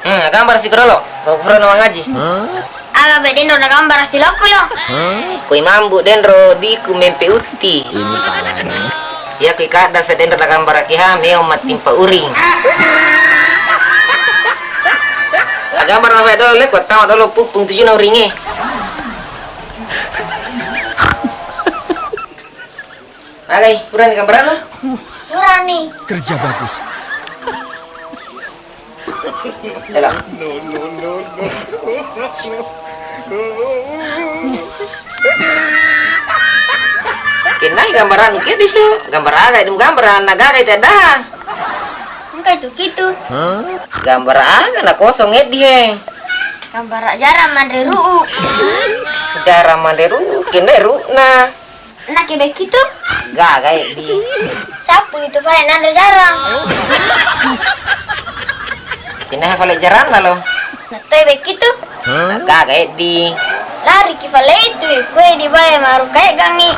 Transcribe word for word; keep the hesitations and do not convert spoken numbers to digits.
Hmm, gambara siko dolo. Mau pura na mangaji. Aga be denro na gambara silokku lo. Koi mambu denro biku mempe utti. Ini parah. Iya koi kada se denro na gambara kiha meo matimpa uring. Agambara na dolo le, ko tama dolo pupung tujuna uringe. Agai, purani gambaranu? Purani. Kerja bagus. Ela. Kennai gambaranu ke disu? Gambar aga dum gambar anak gaga itu ada? Engka itu kitu. Gambar aga na kosong eddi he? Gambar jarang manre ru'u. Jarang manre ru'u, kennai ru'na. Nake bekkitu? Gaga eddi. Sappu itu fale nanre jarang. Pindah fale jaranna lo. Nattoi bekkitu? Gaga eddi. Lari ki fale itu, kue di bae maru kae gangi.